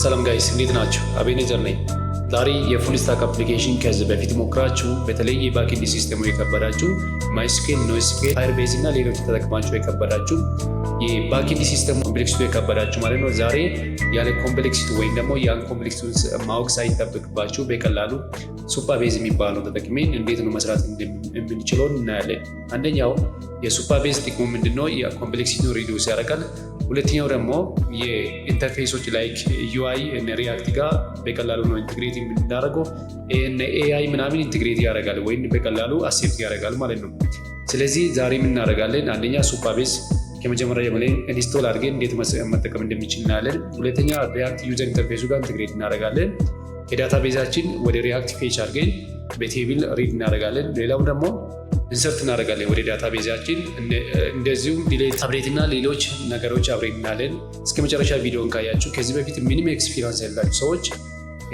ሰላም guys፣ እንዴት ናችሁ? አቤኔዘር ነኝ። ዛሬ የ full stack application ከዚህ በፊት ሞክራችሁ በተለይ የ backend system ኡ የከበዳችሁ፣ MySQL፣ NoSQL፣ Firebase እና ሌሎች ተጠቅማችሁ የከበዳችሁ፣ የ backend system ኡ complexity የከበዳችሁ ማለት ነው። ዛሬ ያለ complexity ወይም ደግሞ ያን complexity ማወቅ ሳይጠበቅባችሁ በቀላሉ Supabase የሚባለው ተጠቅሜን እንዴት ነው መስራት የምንችለውን እናያለን። አንደኛው የ Supabase ጥቅሙ ምንድነው? የ complexity reduce ያደርጋል። ሁለተኛው ደግሞ የ interface ኦች like UI React ጋር በቀላሉ ነው integrate የምናደርገው። AI ምናምን integrate ያደርጋል ወይም በቀላሉ accept ያደርጋል ማለት ነው። ስለዚህ ዛሬ ምን እናደርጋለን? አንደኛ Supabase ከመጀመሪያ ጀምረን install አድርገን እንዴት መጠቀም እንደሚችል እናያለን። ሁለተኛ React user interface ኡ ጋር integrate እናደርጋለን። የ database ኣችን ወደ React fetch አድርገን በ table read እናደርጋለን። ሌላው ደግሞ insert እናደርጋለን ወደ database ኣችን። እንደዚሁም delete፣ update እና ሌሎች ነገሮች አብረን እናያለን። እስከ መጨረሻ ቪዲዮን ካያችሁ፣ ከዚህ በፊት ምንም experience የሌላችሁ ሰዎች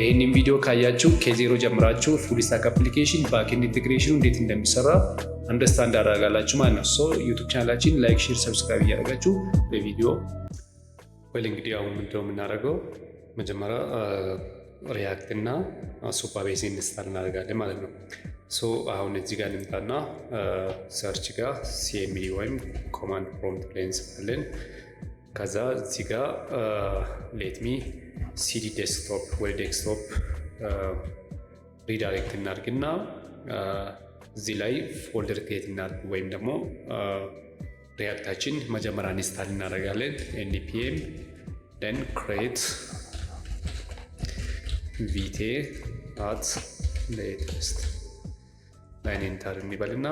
ይህንን ቪዲዮ ካያችሁ ከዜሮ ጀምራችሁ full stack application backend integration ኑ እንዴት እንደሚሰራ understand ታደርጋላችሁ ማለት ነው። So YouTube channel ኣችን like፣ share፣ subscribe እያደረጋችሁ በቪዲዮ well እንግዲህ አሁን ምንድነው የምናደርገው? መጀመሪያ React እና Supabase install እናደርጋለን ማለት ነው። So አሁን እዚህ ጋር እንምጣና search ጋር CMD ወይም command prompt ብለን እንጽፋለን። ከዛ እዚህ ጋር let me cd desktop፣ ወደ desktop redirect እናድርግና እዚህ ላይ folder create እናድርግ ወይም ደግሞ React ኣችን መጀመሪያ install እናደርጋለን። npm then create vite at latest line enter እንበልና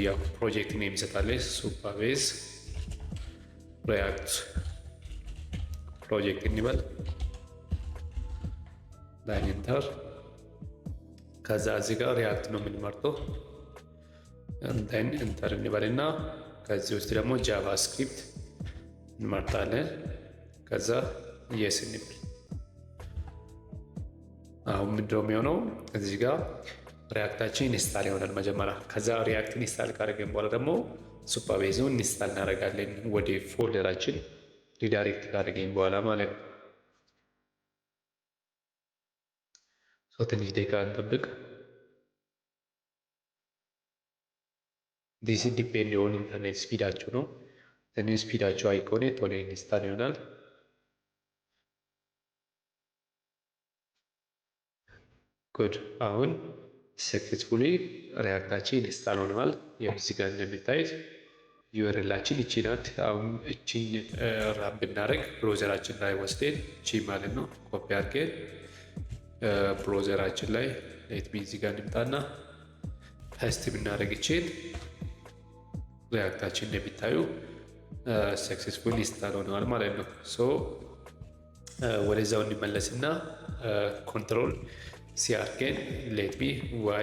ያው project name ይሰጣል። Supabase React project እንበል፣ line enter። ከዛ እዚህ ጋር React ነው የምንመርጠው። Then enter እንበልና ከዚህ ውስጥ ደግሞ JavaScript እንመርጣለን። ከዛ yes እንበል። አሁን ምንድነው የሚሆነው? እዚህ ጋር React ኣችን install ይሆናል መጀመሪያ። ከዛ React install ካደረግን በኋላ ደግሞ Supabase ኡን install እናደርጋለን ወደ folder ኣችን redirect ካደረገኝ በኋላ ማለት ነው። ትንሽ ደቂቃ እንጠብቅ። This depend የሆነ internet speed ኣችሁ ነው። ትንሽ speed ኣችሁ high ከሆነ ቶሎ install ይሆናል። Good፣ አሁን successfully React ኣችን install ሆነዋል። ያው እዚህ ጋር እንደሚታዩት URL ኣችን ይቺ ናት። አሁን እቺን run ብናደርግ browser ኣችን ላይ ወስደን እቺ ማለት ነው ኮፒ አድርገን browser ኣችን ላይ let me እዚህ ጋር እንምጣና paste ብናደርግ እቺን React ኣችን እንደሚታዩ successful install ሆነዋል ማለት ነው። So ወደዛው እንመለስና control C አድርገን let me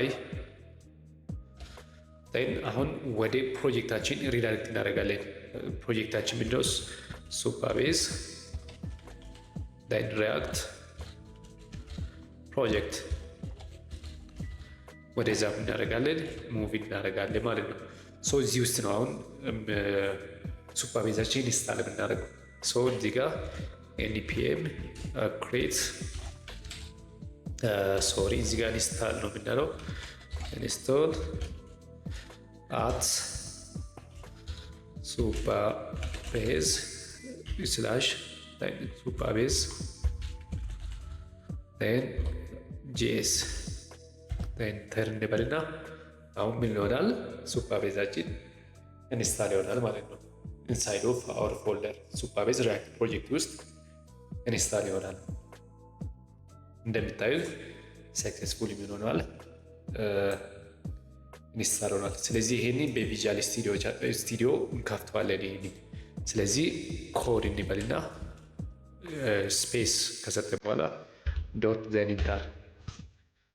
y አሁን ወደ ፕሮጀክታችን redirect እናደርጋለን። ፕሮጀክታችን ምንድነው? Supabase React project ወደዛ እናደርጋለን፣ move እናደርጋለን ማለት ነው። So እዚህ ውስጥ ነው አሁን Supabase ኣችን install የምናደርገው። So እዚህ ጋር npm create፣ sorry፣ እዚህ ጋር install ነው የምንለው፣ install @supabase slash supabase js enter እንበልና አሁን ምን ይሆናል? Supabase ኣችን install ይሆናል ማለት ነው። Inside of our folder Supabase React project ውስጥ install ይሆናል። እንደሚታዩት successful ሆኗል፣ install ሆኗል። ስለዚህ ይሄንን በ Visual Studio እንከፍተዋለን። ይሄንን ስለዚህ ኮድ እንበልና space ከሰጠ በኋላ dot then enter።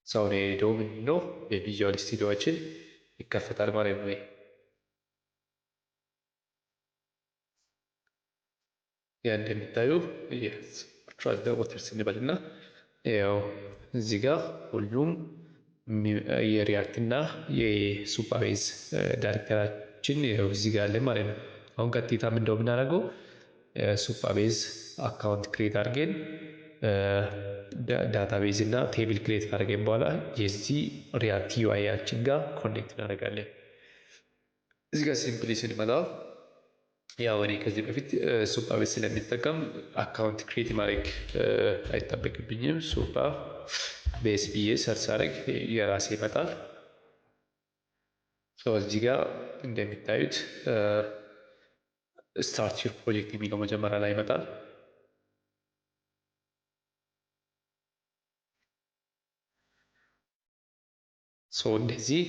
ሰውን ሄዶ ምንድን ነው በ Visual Studio ኣችን ይከፈታል ማለት ነው። ያ እንደሚታዩ ወተር ስንበልና ያው እዚህ ጋር ሁሉም የ React እና የ Supabase ዳይሬክተራችን ያው እዚህ ጋር አለ ማለት ነው። አሁን ቀጥታ ምንድነው የምናደርገው? Supabase account create አድርገን database እና table create ካደረገን በኋላ የዚህ React UI ያችን ጋር connect እናደርጋለን። እዚህ ጋር simply ስንመጣ ያው እኔ ከዚህ በፊት Supabase ስለሚጠቀም account create ማድረግ አይጠበቅብኝም። Supabase ብዬ search አድርግ የራሴ ይመጣል። እዚህ ጋር እንደሚታዩት start your project የሚለው መጀመሪያ ላይ ይመጣል። እንደዚህ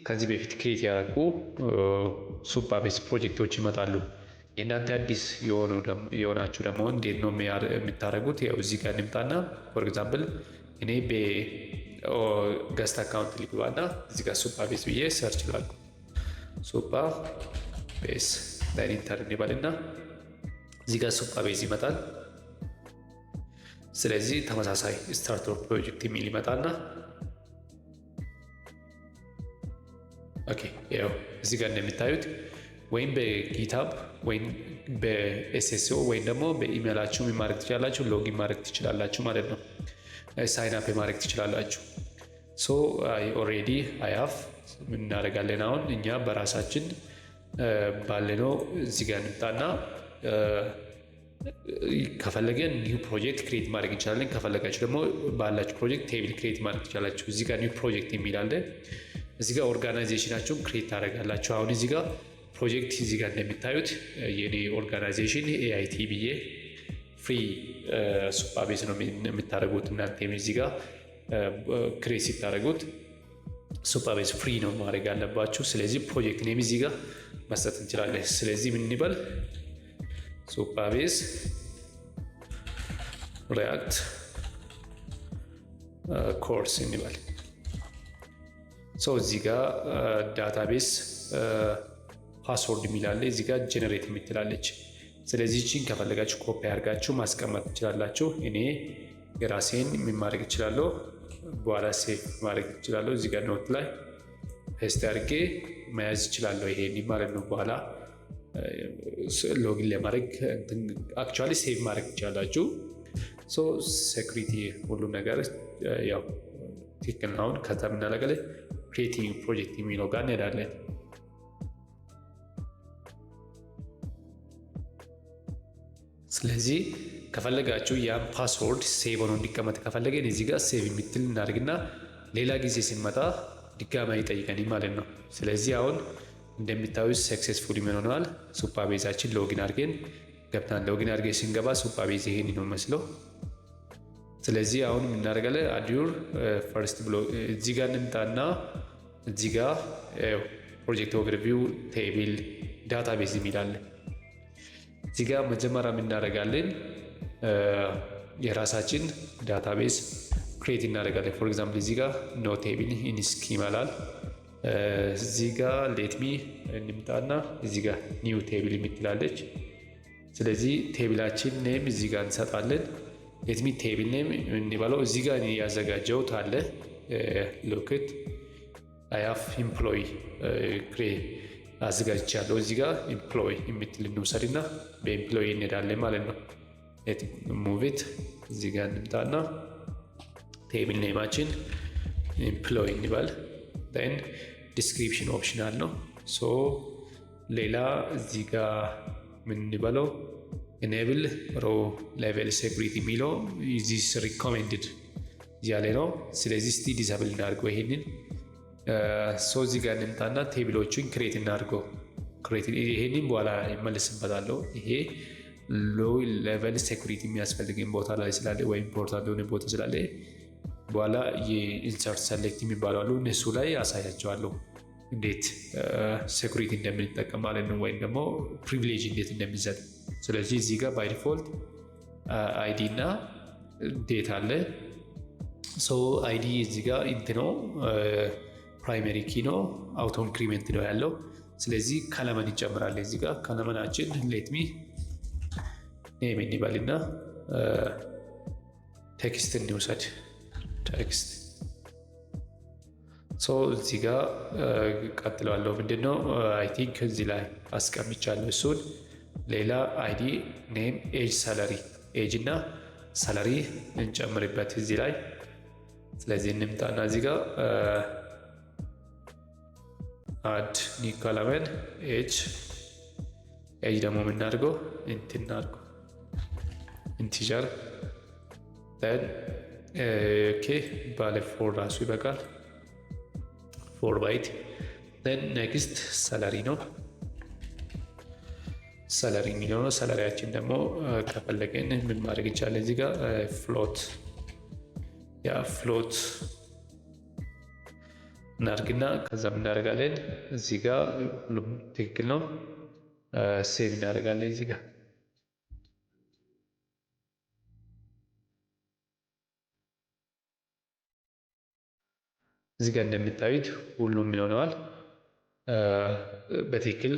ከዚህ በፊት create ያደረጉ Supabase ፕሮጀክቶች ይመጣሉ። የእናንተ አዲስ የሆናችሁ ደግሞ እንዴት ነው የምታደርጉት? ያው እዚህ ጋር እንምጣና for example እኔ በ guest account ልግባና እዚህ ጋር Supabase ብዬ search ላድርግ። Supabase ላይ enter እንበልና እዚህ ጋር Supabase ይመጣል። ስለዚህ ተመሳሳይ start project የሚል ይመጣና okay ያው እዚህ ጋር እንደምታዩት ወይም በ GitHub ወይም በ SSO ወይም ደግሞ በኢሜይላችሁ ማድረግ ትችላላችሁ፣ login ማድረግ ትችላላችሁ ማለት ነው። Sign up ማድረግ ትችላላችሁ። So already I have እናደርጋለን። አሁን እኛ በራሳችን ባለነው እዚህ ጋር እንምጣና ከፈለገን new project create ማድረግ እንችላለን። ከፈለጋችሁ ደግሞ ባላችሁ project table create ማድረግ ትችላላችሁ። እዚህ ጋር new project የሚል አለ። እዚህ ጋር organization ኣችሁን create ታደርጋላችሁ። አሁን እዚህ ጋር ፕሮጀክት እዚህ ጋር እንደሚታዩት የኔ organization AIT ብዬ free Supabase ነው የምታደርጉት እናንተ እዚህ ጋር create ሲታደርጉት Supabase free ነው ማድረግ ያለባችሁ። ስለዚህ project name እዚህ ጋር መስጠት እንችላለን። ስለዚህ ምን እንበል? Supabase React course እንበል። እዚህ ጋር database password የሚላለ እዚህ ጋር generate የምትላለች። ስለዚህ ይህችን ከፈለጋችሁ ኮፒ አድርጋችሁ ማስቀመጥ ትችላላችሁ። እኔ የራሴን ማድረግ እችላለሁ፣ በኋላ save ማድረግ እችላለሁ። እዚህ ጋር note ላይ paste አድርጌ መያዝ እችላለሁ። ይሄን ማለት ነው። በኋላ login ለማድረግ actually save ማድረግ ትችላላችሁ። So security ሁሉም ነገር ያው ትክክል ነው። አሁን ከዛ ምናደርጋለን creating project የሚለው ጋር እንሄዳለን። ስለዚህ ከፈለጋችሁ ያን password save ሆኖ እንዲቀመጥ ከፈለገን እዚህ ጋር save የምትል እናደርግና ሌላ ጊዜ ስንመጣ ድጋሚ አይጠይቀንም ማለት ነው። ስለዚህ አሁን እንደሚታዩት successful ምን ሆነዋል። Supabase ኣችን login አድርገን ገብተናል። Login አድርገን ስንገባ Supabase ይሄን ነው መስለው። ስለዚህ አሁን የምናደርጋለን add your first ብሎ እዚህ ጋር እንምጣና እዚህ ጋር project overview table database የሚላለ እዚህ ጋር መጀመሪያ የምናደርጋለን የራሳችን database create እናደርጋለን። For example እዚህ ጋር no table in schema ይላል። እዚህ ጋር let me እንምጣና እዚህ ጋር new table የምትላለች። ስለዚህ table ኣችን name እዚህ ጋር እንሰጣለን። Let me table name እንበለው። እዚህ ጋር ያዘጋጀሁት አለ look at I have employee create አዘጋጅቻለሁ። እዚህ ጋር employee የምትል እንውሰድና በ employee እንሄዳለን ማለት ነው። Move it እዚህ ጋር እንምጣና table name ኣችን employee እንበል። Then description optional ነው። So ሌላ እዚህ ጋር ምን እንበለው enable row level security የሚለው this recommended እያለ ነው። ስለዚህ እስቲ disable እናድርገው ይሄንን። So እዚህ ጋር እንምጣና table ኦችን create እናድርገው። ይሄንን በኋላ ይመለስበታለሁ። ይሄ low level security የሚያስፈልግን ቦታ ላይ ስላለ ወይም important የሆነ ቦታ ስላለ በኋላ የ insert select የሚባሉ አሉ። እነሱ ላይ አሳያቸዋለሁ እንዴት security እንደምንጠቀም ማለት ነው፣ ወይም ደግሞ privilege እንዴት እንደምንሰጥ። ስለዚህ እዚህ ጋር by default ID እና date አለ። So ID እዚህ ጋር int ነው፣ primary key ነው፣ auto increment ነው ያለው። ስለዚህ column ይጨምራል። እዚህ ጋር column ኣችን let me name እንበልና text እንውሰድ። Text So እዚህ ጋር ቀጥለዋለሁ። ምንድነው I think እዚህ ላይ አስቀምጫለሁ እሱን። ሌላ ID፣ name፣ age፣ salary፣ age እና salary እንጨምርበት እዚህ ላይ። ስለዚህ እንምጣና እዚህ ጋር add new column age። Age ደግሞ የምናደርገው int እናድርገው፣ integer። Okay፣ ባለ 4 ራሱ ይበቃል። 4 byte። Then next salary ነው። Salary የሚለው ነው። Salary ያችን ደግሞ ከፈለግን ምን ማድረግ እንችላለን? እዚህ ጋር float፣ yeah፣ float እናድርግና ከዛ እናደርጋለን እዚህ ጋር ሁሉም ትክክል ነው። Save እናደርጋለን። እዚህ ጋር እንደምታዩት ሁሉም ይሆነዋል በትክክል።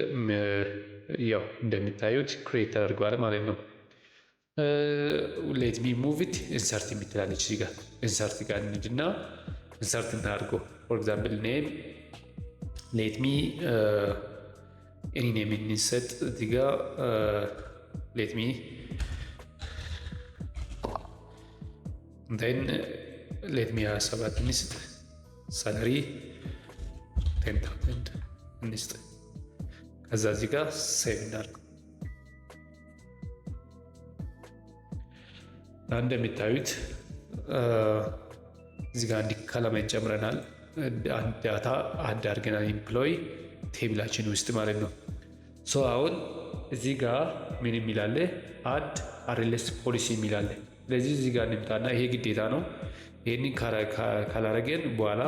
ያው እንደሚታዩት create ተደርጓል ማለት ነው። Let me move it። Insert የምትላለች እዚህ ጋር፣ insert ጋር እንሂድና insert እናድርገው። For example name፣ let me any name እንሰጥ እዚህ ጋር። Let me then let me 27 እንስጥ፣ salary 10,000 እንስጥ። ከዛ እዚህ ጋር save እናድርገው። እንደሚታዩት እዚህ ጋር አንድ column ጨምረናል። አንድ data add አድርገናል employee table ኣችን ውስጥ ማለት ነው። So አሁን እዚህ ጋር ምን የሚላለ? Add RLS policy የሚላለ። ስለዚህ እዚህ ጋር እንምጣና ይሄ ግዴታ ነው። ይህንን ካላረገን በኋላ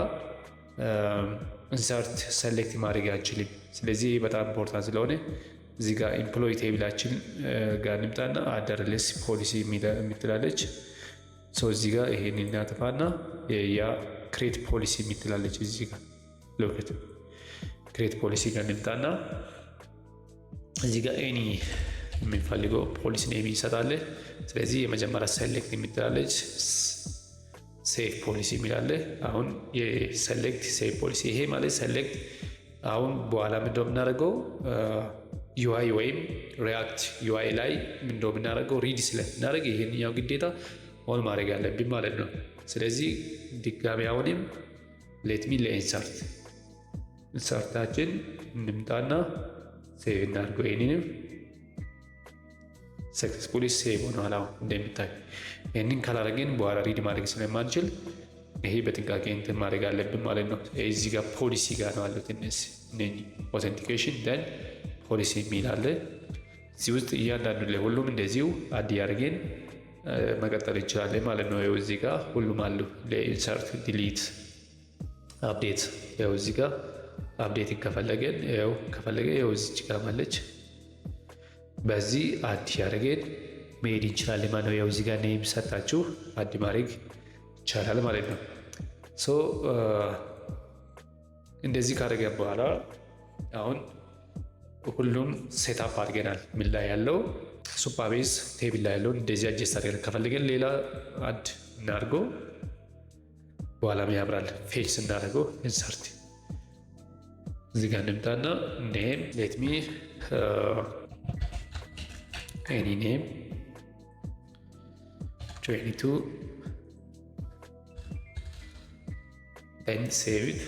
insert select ማድረግ አንችልም። ስለዚህ በጣም important ስለሆነ እዚህ ጋር employee table ኣችን ጋር እንምጣና add RLS policy የምትላለች። So እዚህ ጋር ይሄን እናጥፋና ያ create policy የምትላለች እዚህ ጋር look፣ create policy ጋር እንምጣና እዚህ ጋር any የምንፈልገው policy name ይሰጣል። ስለዚህ የመጀመሪያ select የምትላለች፣ save policy የሚላለ። አሁን የ select save policy፣ ይሄ ማለት select አሁን በኋላ ምንድነው የምናደርገው? UI ወይም React UI ላይ ምንድነው የምናደርገው? Read ስለምናደርግ ይሄንኛው ግዴታ on ማድረግ ያለብን ማለት ነው። ስለዚህ ድጋሚ አሁንም let me ለ insert ኣችን እንምጣና save እናድርገው። ይህንንም successfully save ሆኗል። አሁን እንደሚታይ ይህንን ካላደረግን በኋላ read ማድረግ ስለማንችል ይሄ በጥንቃቄ እንትን ማድረግ አለብን ማለት ነው። እዚህ ጋር ፖሊሲ ጋር ነው ያሉት እነዚህ authentication then policy የሚል አለ። እዚህ ውስጥ እያንዳንዱ ላይ ሁሉም እንደዚሁ add ያደርግን መቀጠል እንችላለን ማለት ነው። ይኸው እዚህ ጋር ሁሉም አሉ፣ ለ insert፣ delete፣ update። ይኸው እዚህ ጋር update ከፈለገን፣ ይኸው ከፈለገ ይኸው እዚች ጋር ማለች በዚህ add ያደርገን መሄድ እንችላለን ማለት ነው። ያው እዚህ ጋር name ሰጣችሁ add ማድረግ ይቻላል ማለት ነው። So እንደዚህ ካደረገን በኋላ አሁን ሁሉም setup አድርገናል። ምን ላይ ያለው? Supabase table ላይ ያለውን እንደዚህ adjust አድርገን ከፈለገን ሌላ add እናድርገው፣ በኋላም ያምራል። Fetch ስናደርገው insert እዚህ ጋር እንምጣና name፣ let me any name 22 and save it።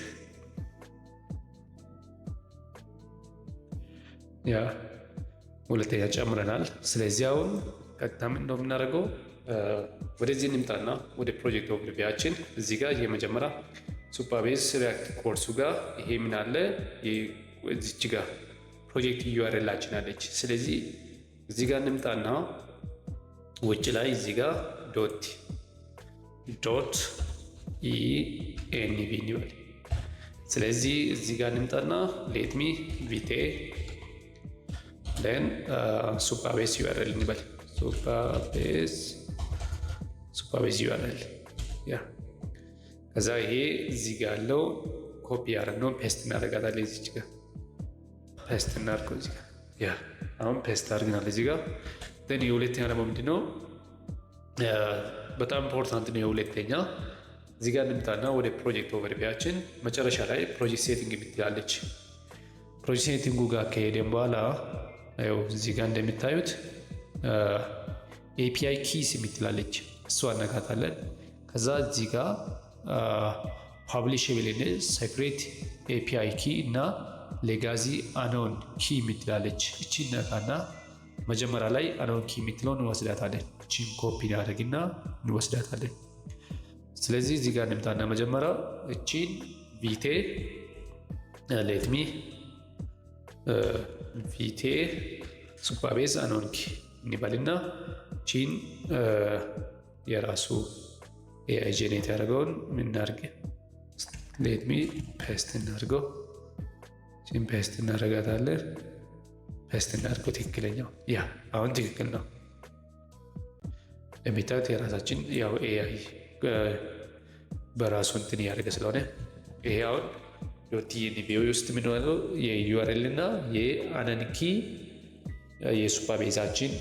Yeah፣ ሁለተኛ ጨምረናል። ስለዚህ አሁን ቀጥታ ምን እንደው የምናደርገው፣ ወደዚህ እንምጣና ወደ project overview ኣችን እዚህ ጋር የመጀመሪያ Supabase React ኮርሱ ጋር ይሄ ምን አለ? እዚች ጋር project URL ኣችን አለች። ስለዚህ እዚህ ጋር እንምጣና ውጭ ላይ እዚህ ጋር dot env እንበል። ስለዚህ እዚህ ጋር እንምጣና let me Vite then Supabase URL እንበል። Supabase URL፣ yeah። ከዛ ይሄ እዚህ ጋር ያለው ኮፒ ያደረግነውን paste እናደርጋታለን። እዚች ጋር paste እናድርገው እዚህ ጋር። Yeah፣ አሁን paste አድርገናል እዚህ ጋር። Then የሁለተኛ ደግሞ ምንድነው? በጣም important ነው። የሁለተኛ እዚህ ጋር እንምጣና ወደ project overview ኣችን መጨረሻ ላይ project setting የምትላለች፣ project setting ኡ ጋር ከሄደን በኋላ ያው እዚህ ጋር እንደሚታዩት API keys የምትላለች፣ እሷ እነካታለን። ከዛ እዚህ ጋር publishable secret API key እና legacy anon key የምትላለች፣ እቺ ነካና መጀመሪያ ላይ anon key የምትለውን እንወስዳታለን። እቺን ኮፒ እናደርግና እንወስዳታለን። ስለዚህ እዚህ ጋር እንምጣና መጀመሪያ እቺን Vite፣ let me Vite Supabase anon key እንበልና ቺን የራሱ AI generate ያደርገውን ምናርግ፣ let me paste እናድርገው። ቺን paste እናደርጋታለን። Paste እናድርገው። ትክክለኛው yeah፣ አሁን ትክክል ነው። እንደሚታዩት የራሳችን ያው AI በራሱ እንትን እያደረገ ስለሆነ ይሄ አሁን .env ውስጥ የምንለው የ URL እና የ anon key የ Supabase ኣችን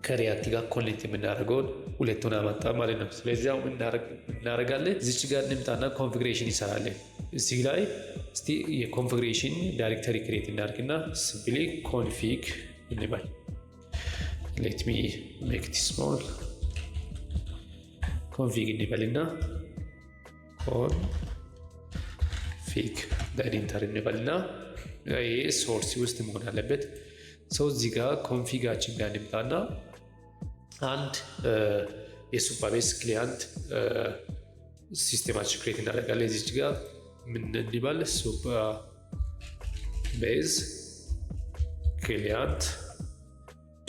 ከ React ጋር connect የምናደርገውን ሁለቱን አመጣ ማለት ነው። ስለዚህ አሁን እናደርጋለን፣ እዚች ጋር እንምጣና configuration ይሰራለን። እዚህ ላይ እስቲ የ configuration directory create እናድርግና simply config እንበል። Let me make it small። Config እንበልና config enter እንበልና ይሄ source ውስጥ መሆን አለበት። So እዚህ ጋር config ኣችን ጋር እንምጣና አንድ የ Supabase client system ኣችን create እናደርጋለን። እዚች ጋር ምን እንበል? Supabase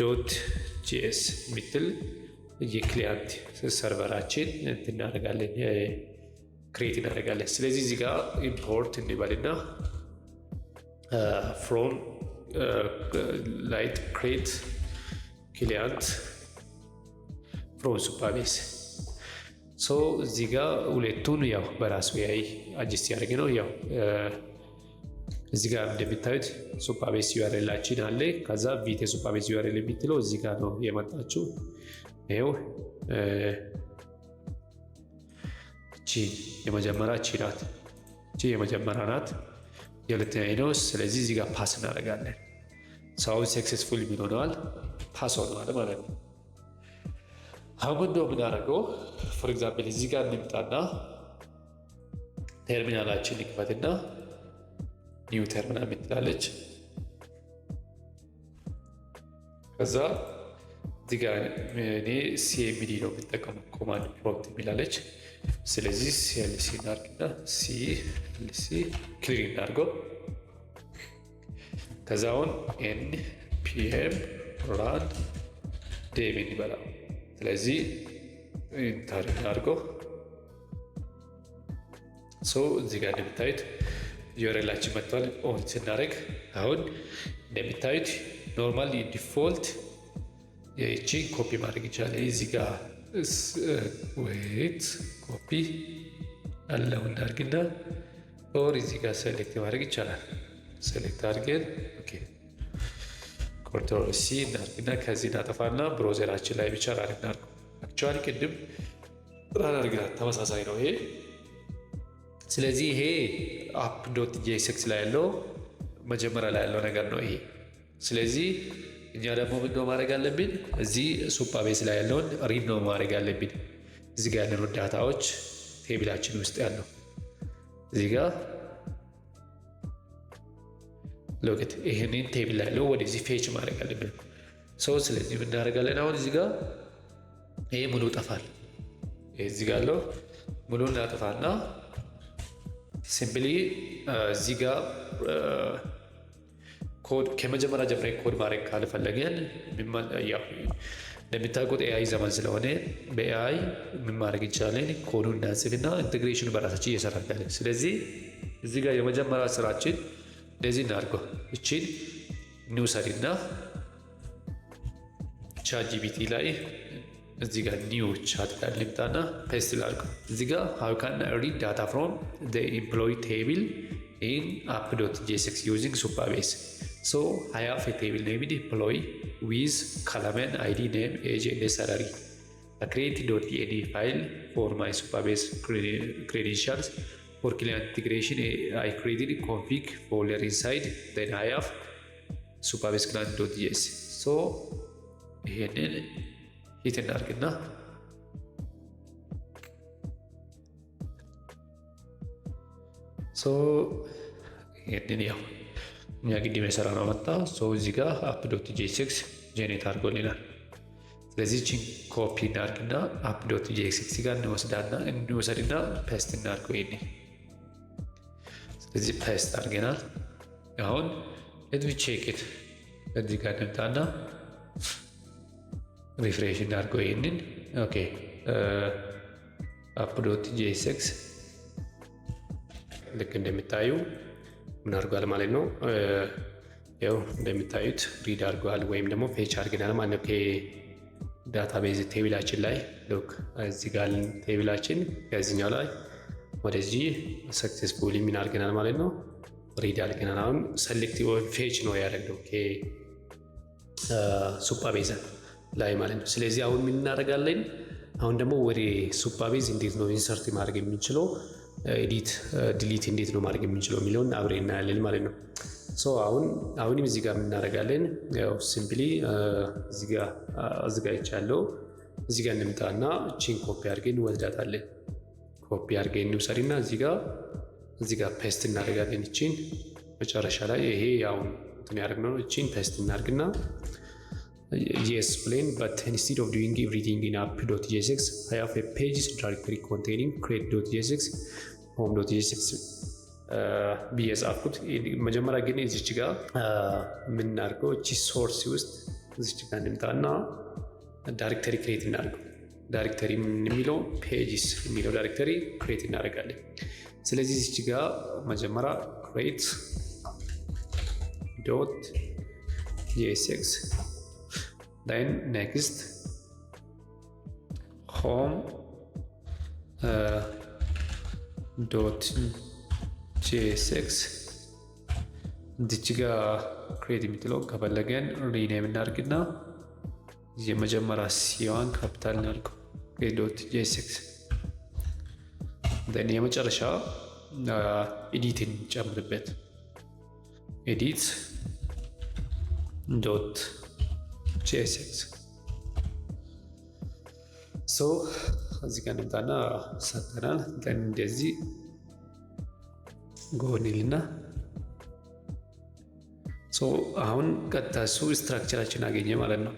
client.js የሚትል የ client server ኣችን እናደርጋለን፣ create እናደርጋለን። ስለዚህ እዚህ ጋር import እንበልና from light create client from Supabase። So እዚህ ጋር ሁለቱን ያው በራሱ AI adjust ያደርግ ነው። ያው እዚህ ጋር እንደሚታዩት Supabase URL ኣችን አለ። ከዛ Vite Supabase URL የምትለው እዚህ ጋር ነው የመጣችው። ይኸው እቺ የመጀመሪያ እቺ ናት። እቺ የመጀመሪያ ናት። የሁለተኛ ነው። ስለዚህ እዚህ ጋር pass እናደርጋለን። So successful የሚል ሆነዋል፣ pass ሆነዋል ማለት ነው። አሁን ምንድነው የምናደርገው? For example እዚህ ጋር እንምጣና ተርሚናላችን ይክፈትና new terminal የምትላለች፣ ከዛ እዚህ ጋር እኔ CMD ነው የምጠቀመው፣ command prompt የሚላለች። ስለዚህ CLC እናድርግና CLC clear እናድርገው። ከዛ አሁን npm run dev እንበላ። ስለዚህ enter እናድርገው። So እዚህ ጋር እንደምታዩት URL ኣችን መጥቷል። On ስናደርግ አሁን እንደሚታዩት normal default ይቺ ኮፒ ማድረግ ይቻላል። እዚህ ጋር wait፣ copy አለው እናድርግና or እዚህ ጋር select ማድረግ ይቻላል። Select አድርገን okay control C እናድርግና ከዚህ እናጠፋና browser ኣችን ላይ ብቻ run እናድርገው። Actually ቅድም run አድርገናል፣ ተመሳሳይ ነው ይሄ። ስለዚህ ይሄ app.jsx ላይ ያለው መጀመሪያ ላይ ያለው ነገር ነው ይሄ። ስለዚህ እኛ ደግሞ ምንድነው ማድረግ አለብን? እዚህ Supabase ላይ ያለውን read ነው ማድረግ አለብን። እዚህ ጋር ያለውን data ዎች table ኣችን ውስጥ ያለው እዚህ ጋር look at ይህንን table ላይ ያለው ወደዚህ fetch ማድረግ አለብን። So ስለዚህ ምን እናደርጋለን? አሁን እዚህ ጋር ይሄ ሙሉ ጠፋል። ይሄ እዚህ ጋር ያለው ሙሉ እናጠፋና simply እዚህ ጋር ኮድ ከመጀመሪያ ጀምረን ኮድ ማድረግ ካልፈለገን እንደሚታወቁት AI ዘመን ስለሆነ በ AI ምን ማድረግ እንችላለን? ኮዱን እናጽፍና integration ኑ በራሳችን እየሰራ እንዳለን። ስለዚህ እዚህ ጋር የመጀመሪያ ስራችን እንደዚህ እናድርገው። እቺን እንውሰድና ChatGPT ላይ እዚህ ጋር new chat ጋር ልምጣና paste ላድርገው። እዚህ ጋር "How can I read data from the employee table in app.jsx using Supabase? So I have a table named employee with column ID, name, age and salary. Create .env file for my Supabase credentials for client integration. I created config folder inside, then I have Supabase client.js. So ይሄንን hit እናድርግና so ይሄንን ያው እኛ ቅድም የሰራነው መጣ። So እዚህ ጋር app.jsx generate አድርጎልናል። ስለዚህ ቺን ኮፒ እናድርግና app.jsx ጋር እንወሰድና paste እናድርገው ይሄንን። ስለዚህ paste አድርገናል። አሁን let me check it። እዚህ ጋር እንምጣና refresh እናድርገው ይሄንን። Okay, app.jsx ልክ እንደሚታዩ ምን አድርጓል ማለት ነው። ያው እንደሚታዩት read አድርጓል ወይም ደግሞ fetch አድርገናል ማለት ነው። Database table ኣችን ላይ look፣ እዚህ ጋር table ኣችን ከዚህኛው ላይ ወደዚህ successfully ምን አድርገናል ማለት ነው፣ read አድርገናል። አሁን select fetch ነው ያደረግነው Supabase ላይ ማለት ነው። ስለዚህ አሁን ምን እናደርጋለን? አሁን ደግሞ ወደ Supabase እንዴት ነው insert ማድረግ የምንችለው፣ edit delete እንዴት ነው ማድረግ የምንችለው የሚለውን አብሬ እናያለን ማለት ነው። So አሁንም እዚህ ጋር የምናደርጋለን ያው simply እዚህ ጋር አዘጋጅቻለሁ። እዚህ ጋር እንምጣና እቺን ኮፒ አድርገን እንወስዳታለን። ኮፒ አድርገን እንውሰድና እዚህ ጋር paste እናደርጋለን። እቺን መጨረሻ ላይ ይሄ ያው እንትን ያደርግነው እቺን paste እናድርግና yes plain, but instead of doing everything in app.jsx, I have a pages directory containing create.jsx, home.jsx ብዬ ጻፍኩት። መጀመሪያ ግን እዚች ጋር የምናደርገው እቺ source ውስጥ እዚች ጋር እንምጣና directory create እናደርገው። Directory የሚለው pages የሚለው directory create እናደርጋለን። ስለዚህ እዚች ጋር መጀመሪያ create.jsx, then next home.jsx። እዚች ጋ create የምትለው ከፈለገን rename እናድርግና የመጀመሪያ C ዋን capital እናድርገው፣ create.jsx። Then የመጨረሻ edit ን ጨምርበት፣ edit.jsx። So እዚህ ጋር እንምጣና ሰጥተናል። እንደዚህ ጎኒልና አሁን ቀጥታ እሱ structure ኣችን አገኘ ማለት ነው።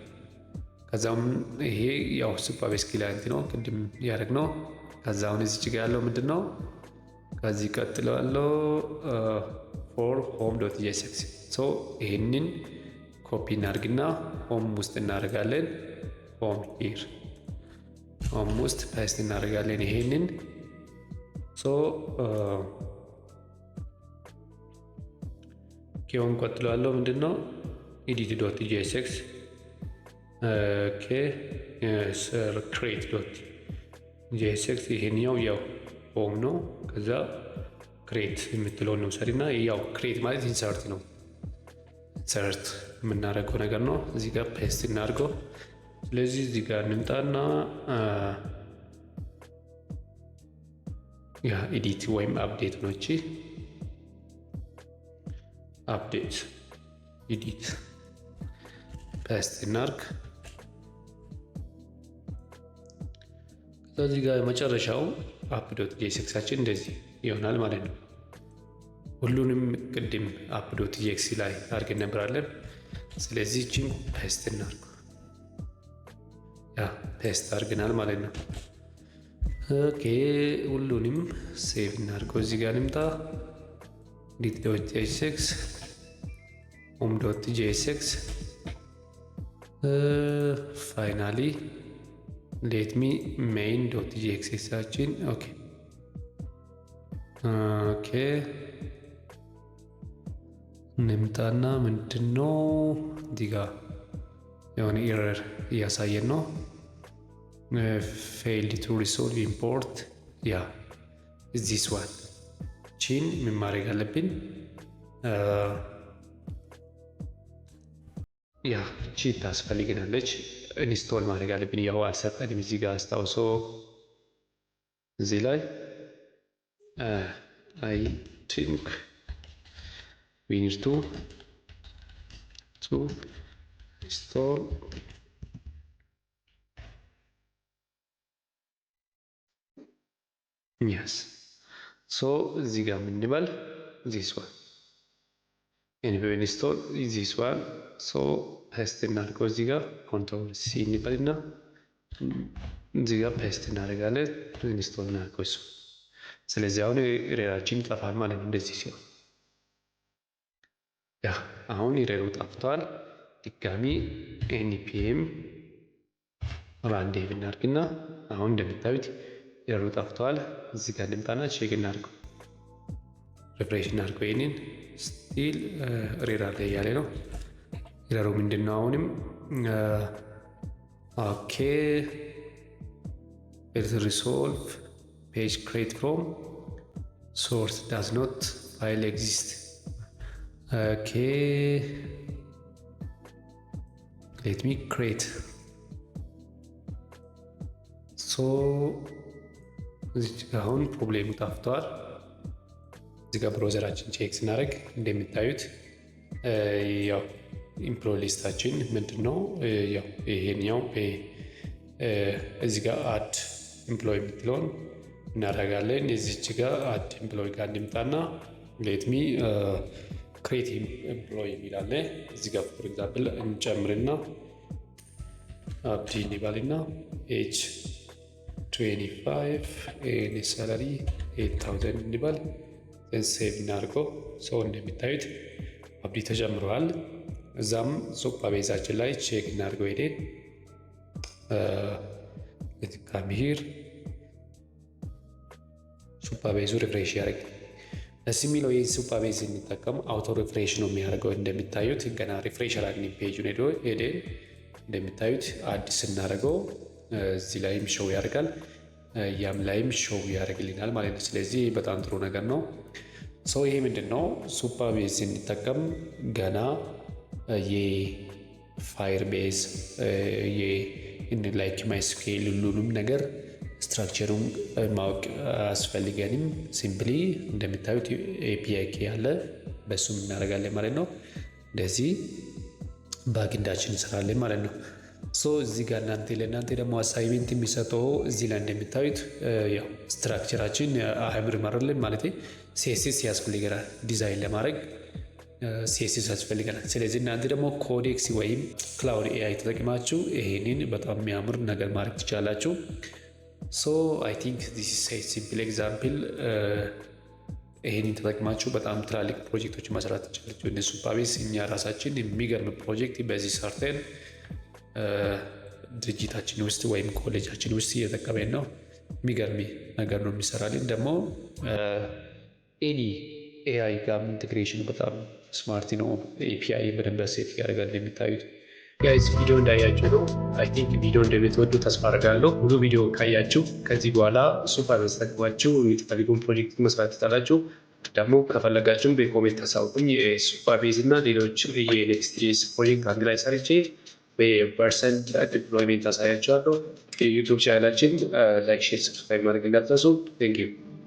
ከዛም ይሄ ያው Supabase client ነው ቅድም ያደረግነው። ከዛ አሁን እዚች ጋ ያለው ምንድን ነው? ከዚህ ቀጥሎ ያለው for home.jsx። ይሄንን ኮፒ እናድርግና home ውስጥ እናደርጋለን። Home here፣ home ውስጥ paste እናደርጋለን። ይሄንን so ከ home ቀጥሎ ያለው ምንድን ነው? edit.jsx፣ create.jsx። ይሄኛው ያው home ነው። ከዛ create የምትለውን እንውሰድና ያው create ማለት insert ነው። Insert የምናደርገው ነገር ነው። እዚህ ጋር paste እናድርገው። ስለዚህ እዚህ ጋር እንምጣና ያ edit ወይም update ነው። እቺ update edit paste እናርግ። ከዛ እዚህ ጋር የመጨረሻው app.jsx ኣችን እንደዚህ ይሆናል ማለት ነው። ሁሉንም ቅድም app.jsx ላይ አድርገን ነበራለን። ስለዚህ እቺን paste እናርግ። Yeah, paste አድርገናል ማለት ነው። Okay, ሁሉንም save እናድርገው። እዚህ ጋር እንምጣ። edit.jsx, home.jsx. Finally, let me main.jsx ኣችን። Okay, እንምጣና ምንድነው እዚህ ጋር የሆነ error እያሳየን ነው። Failed to resolve import። Yeah, this one ቺን ምን ማድረግ አለብን? Yeah, ቺ ታስፈልግናለች። install ማድረግ አለብን። ያው አልሰጠንም እዚህ ጋር አስታውሶ እዚህ ላይ I think we need to install. Yes, so እዚህ ጋር የምንበል this one, npm install this one. So paste እናድርገው። እዚህ ጋር Control C እንበልና እዚህ ጋር paste እናደርጋለን። Install እናድርገው እሱ። ስለዚህ አሁን error ኣችን ይጠፋል ማለት ነው። እንደዚህ ሲሆን yeah፣ አሁን error ኡ ጠፍቷል። ድጋሚ npm run dev እናድርግና አሁን እንደምታዩት error ኡ ጠፍቷል። እዚህ ጋር እንምጣና check እናድርገው፣ refresh እናድርገው። ይሄንን still error አለ እያለ ነው። Error ኡ ምንድን ነው? አሁንም okay, resolve page create from source does not file exist. Okay, let me create. So እዚች ጋ አሁን problem ኡ ጠፍቷል። እዚህ ጋር browser ኣችን check ስናደርግ እንደሚታዩት ያው employee list ኣችን ምንድን ነው? ያው ይሄኛው እዚህ ጋር add employee የምትለውን እናደርጋለን። እዚች ጋር add employee ጋር እንምጣና let me create employee የሚል አለ። እዚህ ጋር for example እንጨምርና አብዲ እንበልና age 25 and salary 8000 እንበል፣ save እናድርገው። So እንደሚታዩት አብዲ ተጨምረዋል። እዛም Supabase ኣችን ላይ check እናድርገው ሄደን come here። Supabase ኡ refresh ያደርግ። ደስ የሚለው ይህ Supabase ስንጠቀም auto refresh ነው የሚያደርገው። እንደሚታዩት ገና refresh አላግኝ page ኡን ሄደን እንደሚታዩት አዲስ ስናደርገው እዚህ ላይም show ያደርጋል፣ ያም ላይም show ያደርግልናል ማለት ነው። ስለዚህ በጣም ጥሩ ነገር ነው። So ይሄ ምንድን ነው? Supabase ስንጠቀም ገና የ Firebase like MySQL ሁሉንም ነገር structure ኡን ማወቅ አያስፈልገንም። Simply እንደምታዩት API key አለ፣ በሱም እናደርጋለን ማለት ነው። እንደዚህ backend ኣችን እንሰራለን ማለት ነው። So እዚህ ጋር እናንተ ለእናንተ ደግሞ assignment የሚሰጠው እዚህ ላይ እንደምታዩት ያው structure ኣችን አያምርም አይደለም ማለት CSS ያስፈልገናል፣ ዲዛይን ለማድረግ CSS ያስፈልገናል። ስለዚህ እናንተ ደግሞ Codex ወይም Claude AI ተጠቅማችሁ ይሄንን በጣም የሚያምር ነገር ማድረግ ትችላላችሁ። So I think this is simple example። ይሄንን ተጠቅማችሁ በጣም ትላልቅ ፕሮጀክቶች መስራት ትችላላችሁ። እነ Supabase እኛ ራሳችን የሚገርም ፕሮጀክት በዚህ ሰርተን ድርጅታችን ውስጥ ወይም ኮሌጃችን ውስጥ እየጠቀመን ነው። የሚገርም ነገር ነው የሚሰራልን። ደግሞ any AI ጋር integration በጣም smart ነው። API በደንብ set ያደርጋል እንደሚታዩት። Guys፣ ቪዲዮ እንዳያችሁ ነው። I think ቪዲዮ እንደምትወዱ ተስፋ አደርጋለሁ። ሙሉ ቪዲዮ ካያችሁ ከዚህ በኋላ Supabase ተጠቅማችሁ የምትፈልጉን ፕሮጀክት መስራት ትችላላችሁ። ደግሞ ከፈለጋችሁም በ comment አሳውቁኝ። Supabase እና ሌሎች የ Next.js ፕሮጀክት አንድ ላይ ሰርቼ በ Vercel deployment አሳያችኋለሁ። የ YouTube channel ኣችን like፣ share፣ subscribe ማድረግ እንዳትረሱ። Thank you.